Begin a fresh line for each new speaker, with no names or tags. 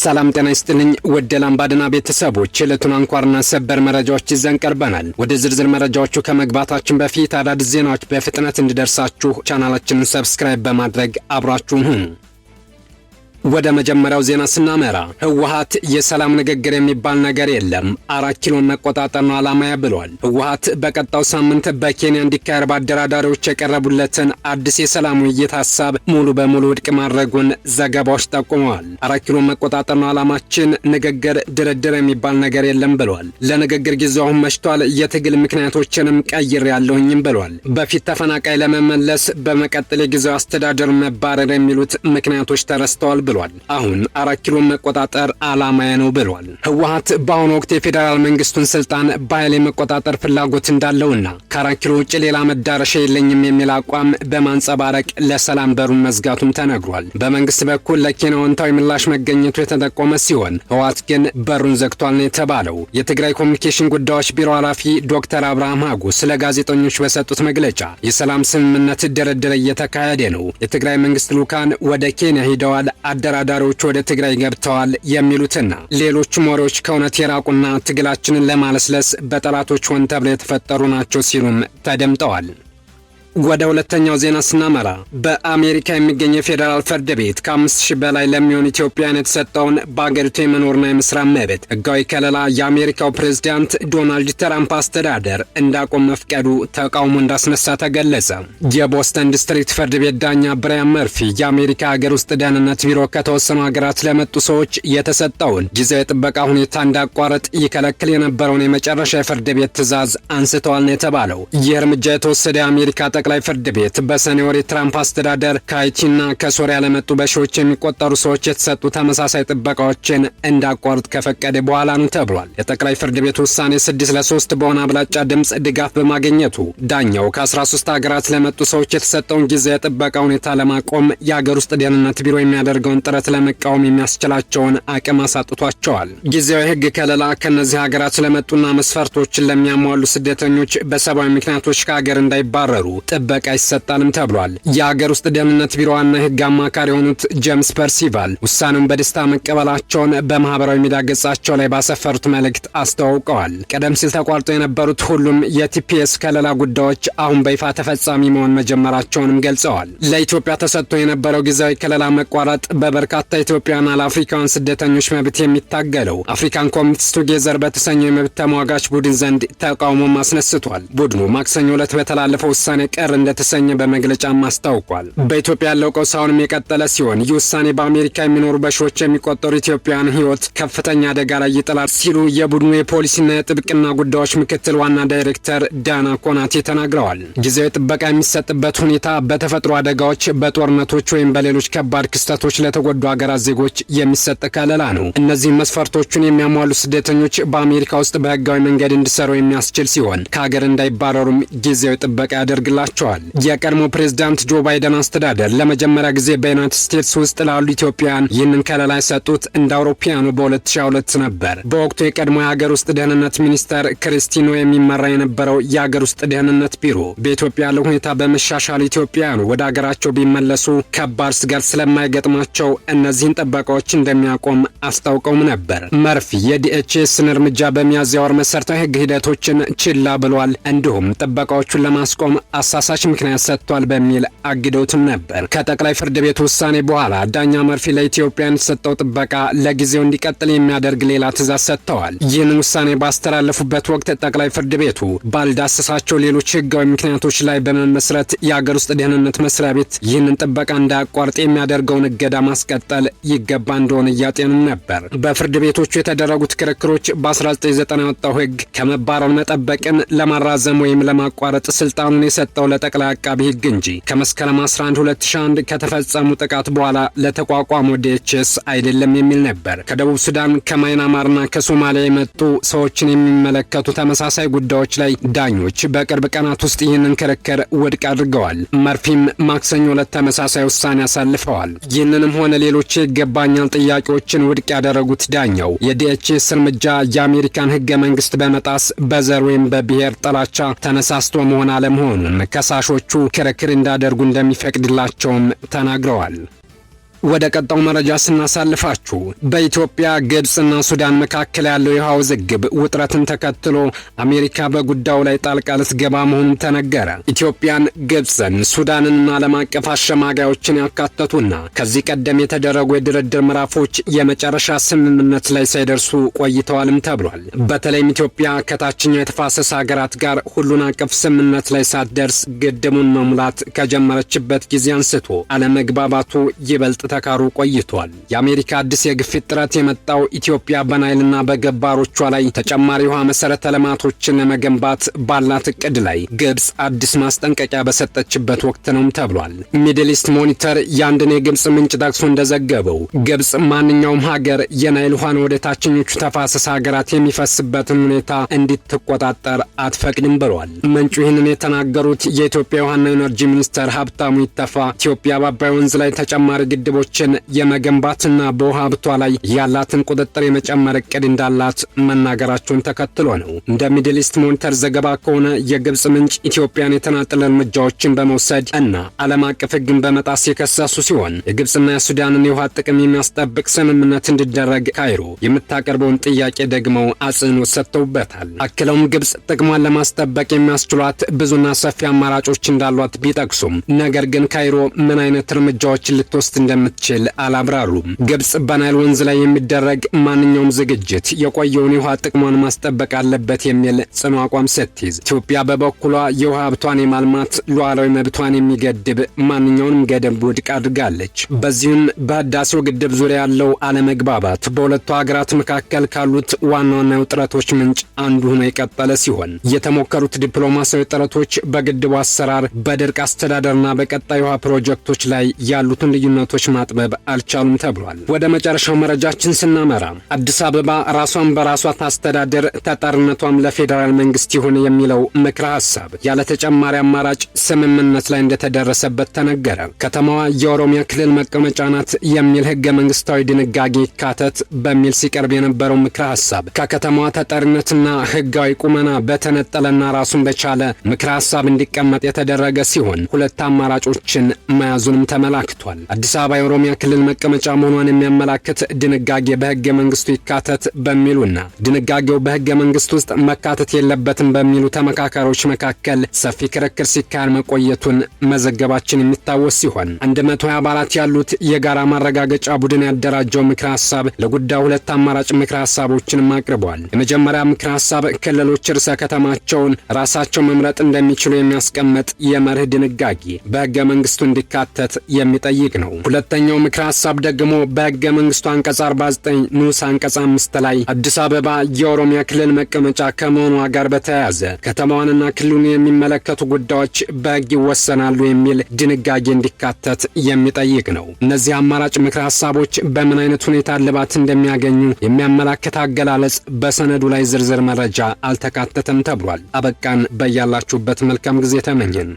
ሰላም ጤና ይስጥልኝ ውድ ላምባድና ቤተሰቦች፣ የዕለቱን አንኳርና ሰበር መረጃዎች ይዘን ቀርበናል። ወደ ዝርዝር መረጃዎቹ ከመግባታችን በፊት አዳዲስ ዜናዎች በፍጥነት እንዲደርሳችሁ ቻናላችንን subscribe በማድረግ አብራችሁን ሁኑ። ወደ መጀመሪያው ዜና ስናመራ ህወሓት የሰላም ንግግር የሚባል ነገር የለም፣ 4 ኪሎን መቆጣጠር ነው ዓላማዬ ብሏል። ህወሓት በቀጣዩ ሳምንት በኬንያ እንዲካሄድ በአደራዳሪዎች የቀረቡለትን አዲስ የሰላም ውይይት ሀሳብ ሙሉ በሙሉ ውድቅ ማድረጉን ዘገባዎች ጠቁመዋል። 4 ኪሎን መቆጣጠር ነው ዓላማችን፣ ንግግር፣ ድርድር የሚባል ነገር የለም ብሏል። ለንግግር ጊዜው አሁን መሽቷል፣ የትግል ምክንያቶችንም ቀይሬያለሁኝም ብሏል። በፊት ተፈናቃይ ለመመለስ፣ በመቀጠል የጊዜያዊ አስተዳደር መባረር የሚሉት ምክንያቶች ተረስተዋል ብሏል። አሁን 4 ኪሎን መቆጣጠር አላማዬ ነው ብሏል። ህወሓት በአሁኑ ወቅት የፌዴራል መንግስቱን ስልጣን በኃይል የመቆጣጠር ፍላጎት እንዳለውና ከ4 ኪሎ ውጭ ሌላ መዳረሻ የለኝም የሚል አቋም በማንጸባረቅ ለሰላም በሩን መዝጋቱም ተነግሯል። በመንግስት በኩል ለኬንያ አዎንታዊ ምላሽ መገኘቱ የተጠቆመ ሲሆን ህወሓት ግን በሩን ዘግቷል ነው የተባለው። የትግራይ ኮሚኒኬሽን ጉዳዮች ቢሮ ኃላፊ ዶክተር አብርሃም ሀጎስ ለጋዜጠኞች በሰጡት መግለጫ የሰላም ስምምነት ድርድር እየተካሄደ ነው፣ የትግራይ መንግስት ልዑካን ወደ ኬንያ ሂደዋል፣ አደራዳሪዎቹ ወደ ትግራይ ገብተዋል የሚሉትና ሌሎችም ወሬዎች ከእውነት የራቁና ትግላችንን ለማለስለስ በጠላቶች ሆን ተብለው የተፈጠሩ ናቸው ሲሉም ተደምጠዋል። ወደ ሁለተኛው ዜና ስናመራ በአሜሪካ የሚገኝ የፌዴራል ፍርድ ቤት ከ5,000 በላይ ለሚሆኑ ኢትዮጵያውያን የተሰጠውን በአገሪቱ የመኖርና የመስራት መብት ህጋዊ ከለላ የአሜሪካው ፕሬዝዳንት ዶናልድ ትራምፕ አስተዳደር እንዳቆም መፍቀዱ ተቃውሞ እንዳስነሳ ተገለጸ። የቦስተን ዲስትሪክት ፍርድ ቤት ዳኛ ብራያን መርፊ የአሜሪካ ሀገር ውስጥ ደህንነት ቢሮ ከተወሰኑ ሀገራት ለመጡ ሰዎች የተሰጠውን ጊዜያዊ የጥበቃ ሁኔታ እንዳቋረጥ ይከለክል የነበረውን የመጨረሻ የፍርድ ቤት ትዕዛዝ አንስተዋል ነው የተባለው። ይህ እርምጃ የተወሰደ የአሜሪካ ጠቅላይ ፍርድ ቤት በሰኔ ወር የትራምፕ አስተዳደር ከሃይቲና ከሶሪያ ለመጡ በሺዎች የሚቆጠሩ ሰዎች የተሰጡ ተመሳሳይ ጥበቃዎችን እንዳቋርጥ ከፈቀደ በኋላ ነው ተብሏል። የጠቅላይ ፍርድ ቤት ውሳኔ 6 ለ3 በሆነ አብላጫ ድምፅ ድጋፍ በማግኘቱ ዳኛው ከ13 ሀገራት ለመጡ ሰዎች የተሰጠውን ጊዜያዊ የጥበቃ ሁኔታ ለማቆም የሀገር ውስጥ ደህንነት ቢሮ የሚያደርገውን ጥረት ለመቃወም የሚያስችላቸውን አቅም አሳጥቷቸዋል። ጊዜያዊ ሕግ ከለላ ከእነዚህ ሀገራት ለመጡና መስፈርቶችን ለሚያሟሉ ስደተኞች በሰብአዊ ምክንያቶች ከሀገር እንዳይባረሩ ጥበቃ ይሰጣልም ተብሏል። የሀገር ውስጥ ደህንነት ቢሮ ዋና የህግ አማካሪ የሆኑት ጄምስ ፐርሲቫል ውሳኔውን በደስታ መቀበላቸውን በማህበራዊ ሚዲያ ገጻቸው ላይ ባሰፈሩት መልእክት አስተዋውቀዋል። ቀደም ሲል ተቋርጦ የነበሩት ሁሉም የ TPS ከለላ ጉዳዮች አሁን በይፋ ተፈጻሚ መሆን መጀመራቸውንም ገልጸዋል። ለኢትዮጵያ ተሰጥቶ የነበረው ጊዜያዊ ከለላ መቋረጥ በበርካታ ኢትዮጵያውያንና ለአፍሪካውያን ስደተኞች መብት የሚታገለው African Communities Together በተሰኘው የመብት ተሟጋች ቡድን ዘንድ ተቃውሞም አስነስቷል። ቡድኑ ማክሰኞ ዕለት በተላለፈው ውሳኔ ቅር እንደተሰኘ በመግለጫም አስታውቋል። በኢትዮጵያ ያለው ቀውስ አሁንም የቀጠለ ሲሆን ይህ ውሳኔ በአሜሪካ የሚኖሩ በሺዎች የሚቆጠሩ ኢትዮጵያውያን ሕይወት ከፍተኛ አደጋ ላይ ይጥላል ሲሉ የቡድኑ የፖሊሲና የጥብቅና ጉዳዮች ምክትል ዋና ዳይሬክተር ዳና ኮናቴ ተናግረዋል። ጊዜያዊ ጥበቃ የሚሰጥበት ሁኔታ በተፈጥሮ አደጋዎች፣ በጦርነቶች ወይም በሌሎች ከባድ ክስተቶች ለተጎዱ ሀገራት ዜጎች የሚሰጥ ከለላ ነው። እነዚህም መስፈርቶቹን የሚያሟሉ ስደተኞች በአሜሪካ ውስጥ በህጋዊ መንገድ እንዲሰሩ የሚያስችል ሲሆን ከሀገር እንዳይባረሩም ጊዜያዊ ጥበቃ ያደርግላቸዋል። የቀድሞ ፕሬዝዳንት ጆ ባይደን አስተዳደር ለመጀመሪያ ጊዜ በዩናይትድ ስቴትስ ውስጥ ላሉ ኢትዮጵያውያን ይህንን ከለላ የሰጡት እንደ አውሮፓውያኑ በ2022 ነበር። በወቅቱ የቀድሞ የሀገር ውስጥ ደህንነት ሚኒስተር ክሪስቲ ኖም የሚመራ የነበረው የሀገር ውስጥ ደህንነት ቢሮ በኢትዮጵያ ያለው ሁኔታ በመሻሻሉ ኢትዮጵያውያኑ ወደ ሀገራቸው ቢመለሱ ከባድ ስጋት ስለማይገጥማቸው እነዚህን ጥበቃዎች እንደሚያቆም አስታውቀውም ነበር። መርፊ የ DHS ን እርምጃ በሚያዝያ ወር መሰረታዊ ሕግ ሂደቶችን ችላ ብሏል፣ እንዲሁም ጥበቃዎቹን ለማስቆም አሳሳች ምክንያት ሰጥቷል በሚል አግደውትም ነበር። ከጠቅላይ ፍርድ ቤት ውሳኔ በኋላ ዳኛ መርፊ ለኢትዮጵያውያን የተሰጠው ጥበቃ ለጊዜው እንዲቀጥል የሚያደርግ ሌላ ትዕዛዝ ሰጥተዋል። ይህንን ውሳኔ ባስተላለፉበት ወቅት ጠቅላይ ፍርድ ቤቱ ባልዳሰሳቸው ሌሎች ሕጋዊ ምክንያቶች ላይ በመመስረት የአገር ውስጥ ደህንነት መስሪያ ቤት ይህንን ጥበቃ እንዳያቋርጥ የሚያደርገውን እገዳ ማስቀጠል ይገባ እንደሆነ እያጤኑ ነበር። በፍርድ ቤቶቹ የተደረጉት ክርክሮች በ1990 የወጣው ሕግ ከመባረር መጠበቅን ለማራዘም ወይም ለማቋረጥ ስልጣኑን የሰጠው ለጠቅላይ አቃቢ ሕግ እንጂ ከመስከረም 11 2001 ከተፈጸሙ ጥቃት በኋላ ለተቋቋመው DHS አይደለም የሚል ነበር። ከደቡብ ሱዳን፣ ከማይናማርና ከሶማሊያ የመጡ ሰዎችን የሚመለከቱ ተመሳሳይ ጉዳዮች ላይ ዳኞች በቅርብ ቀናት ውስጥ ይህንን ክርክር ውድቅ አድርገዋል። መርፊም ማክሰኞ ዕለት ተመሳሳይ ውሳኔ አሳልፈዋል። ይህንንም ሆነ ሌሎች የይገባኛል ጥያቄዎችን ውድቅ ያደረጉት ዳኛው የ DHS እርምጃ የአሜሪካን ሕገ መንግስት በመጣስ በዘር ወይም በብሔር ጥላቻ ተነሳስቶ መሆን አለመሆኑን ከሳሾቹ ክርክር እንዲያደርጉ እንደሚፈቅድላቸውም ተናግረዋል። ወደ ቀጣው መረጃ ስናሳልፋችሁ በኢትዮጵያ፣ ግብጽና ሱዳን መካከል ያለው የውሃ ውዝግብ ውጥረትን ተከትሎ አሜሪካ በጉዳዩ ላይ ጣልቃ ልትገባ መሆኑን ተነገረ። ኢትዮጵያን፣ ግብጽን፣ ሱዳንንና ዓለም አቀፍ አሸማጋዮችን ያካተቱና ከዚህ ቀደም የተደረጉ የድርድር ምዕራፎች የመጨረሻ ስምምነት ላይ ሳይደርሱ ቆይተዋልም ተብሏል። በተለይም ኢትዮጵያ ከታችኛው የተፋሰስ ሀገራት ጋር ሁሉን አቀፍ ስምምነት ላይ ሳትደርስ ግድቡን መሙላት ከጀመረችበት ጊዜ አንስቶ አለመግባባቱ ይበልጥ ተካሮ ቆይቷል። የአሜሪካ አዲስ የግፊት ጥረት የመጣው ኢትዮጵያ በናይልና በገባሮቿ ላይ ተጨማሪ ውሃ መሰረተ ልማቶችን ለመገንባት ባላት እቅድ ላይ ግብጽ አዲስ ማስጠንቀቂያ በሰጠችበት ወቅት ነውም ተብሏል። Middle East Monitor የአንድን የግብጽ ምንጭ ጠቅሶ እንደዘገበው ግብጽ ማንኛውም ሀገር የናይል ውሃን ወደ ታችኞቹ ተፋሰስ ሀገራት የሚፈስበትን ሁኔታ እንድትቆጣጠር አትፈቅድም ብሏል። ምንጩ ይህንን የተናገሩት የኢትዮጵያ ውሃና ኤነርጂ ሚኒስተር ሀብታሙ ኢተፋ ኢትዮጵያ በአባይ ወንዝ ላይ ተጨማሪ ግድቦችን የመገንባትና በውሃ ሀብቷ ላይ ያላትን ቁጥጥር የመጨመር እቅድ እንዳላት መናገራቸውን ተከትሎ ነው። እንደ Middle East Monitor ዘገባ ከሆነ የግብጽ ምንጭ ኢትዮጵያን የተናጠል እርምጃዎችን በመውሰድ እና ዓለም አቀፍ ሕግን በመጣስ የከሰሱ ሲሆን፣ የግብጽና የሱዳንን የውሃ ጥቅም የሚያስጠብቅ ስምምነት እንዲደረግ ካይሮ የምታቀርበውን ጥያቄ ደግመው አጽንኦት ሰጥተውበታል። አክለውም ግብጽ ጥቅሟን ለማስጠበቅ የሚያስችሏት ብዙና ሰፊ አማራጮች እንዳሏት ቢጠቅሱም፣ ነገር ግን ካይሮ ምን አይነት እርምጃዎችን ልትወስድ እንደምትችል አላብራሩም። ግብጽ በናይል ወንዝ ላይ የሚደረግ ማንኛውም ዝግጅት የቆየውን የውሃ ጥቅሟን ማስጠበቅ አለበት የሚል ጽኑ አቋም ስትይዝ፣ ኢትዮጵያ በበኩሏ የውሃ ሀብቷን የማልማት ሉዓላዊ መብቷን የሚገድብ ማንኛውንም ገደብ ውድቅ አድርጋለች። በዚህም በህዳሴው ግድብ ዙሪያ ያለው አለመግባባት በሁለቱ ሀገራት መካከል ካሉት ዋና ዋና የውጥረቶች ምንጭ አንዱ ሆኖ የቀጠለ ሲሆን፣ የተሞከሩት ዲፕሎማሲያዊ ጥረቶች በግድቡ አሰራር፣ በድርቅ አስተዳደርና በቀጣይ ውሃ ፕሮጀክቶች ላይ ያሉትን ልዩነቶች ማጥበብ አልቻሉም ተብሏል። ወደ መጨረሻው መረጃችን ስናመራ አዲስ አበባ ራሷን በራሷ ታስተዳድር፣ ተጠሪነቷም ለፌዴራል መንግስት ይሁን የሚለው ምክረ ሀሳብ ያለ ተጨማሪ አማራጭ ስምምነት ላይ እንደተደረሰበት ተነገረ። ከተማዋ የኦሮሚያ ክልል መቀመጫ ናት የሚል ህገ መንግስታዊ ድንጋጌ ይካተት በሚል ሲቀርብ የነበረው ምክረ ሀሳብ ከከተማዋ ተጠሪነትና ህጋዊ ቁመና በተነጠለና ራሱን በቻለ ምክረ ሀሳብ እንዲቀመጥ የተደረገ ሲሆን፣ ሁለት አማራጮችን መያዙንም ተመላክቷል። አዲስ አበባ የኦሮሚያ ክልል መቀመጫ መሆኗን የሚያመላክት ድንጋጌ በህገ መንግስቱ ይካተት በሚሉና ድንጋጌው በህገ መንግስት ውስጥ መካተት የለበትም በሚሉ ተመካካሪዎች መካከል ሰፊ ክርክር ሲካሄድ መቆየቱን መዘገባችን የሚታወስ ሲሆን፣ 120 አባላት ያሉት የጋራ ማረጋገጫ ቡድን ያደራጀው ምክረ ሀሳብ ለጉዳዩ ሁለት አማራጭ ምክረ ሀሳቦችንም አቅርበዋል። የመጀመሪያ ምክረ ሀሳብ ክልሎች ርዕሰ ከተማቸውን ራሳቸው መምረጥ እንደሚችሉ የሚያስቀምጥ የመርህ ድንጋጌ በህገ መንግስቱ እንዲካተት የሚጠይቅ ነው። ሁለተኛው ምክረ ሀሳብ ደግሞ በህገ መንግስቱ አንቀጽ 49 ንዑስ አንቀጽ 5 ላይ አዲስ አበባ የኦሮሚያ ክልል መቀመጫ ከመሆኗ ጋር በተያያዘ ከተማዋንና ክልሉን የሚመለከቱ ጉዳዮች በህግ ይወሰናሉ የሚል ድንጋጌ እንዲካተት የሚጠይቅ ነው። እነዚህ አማራጭ ምክረ ሀሳቦች በምን አይነት ሁኔታ እልባት እንደሚያገኙ የሚያመላክት አገላለጽ በሰነዱ ላይ ዝርዝር መረጃ አልተካተተም ተብሏል። አበቃን። በያላችሁበት መልካም ጊዜ ተመኘን።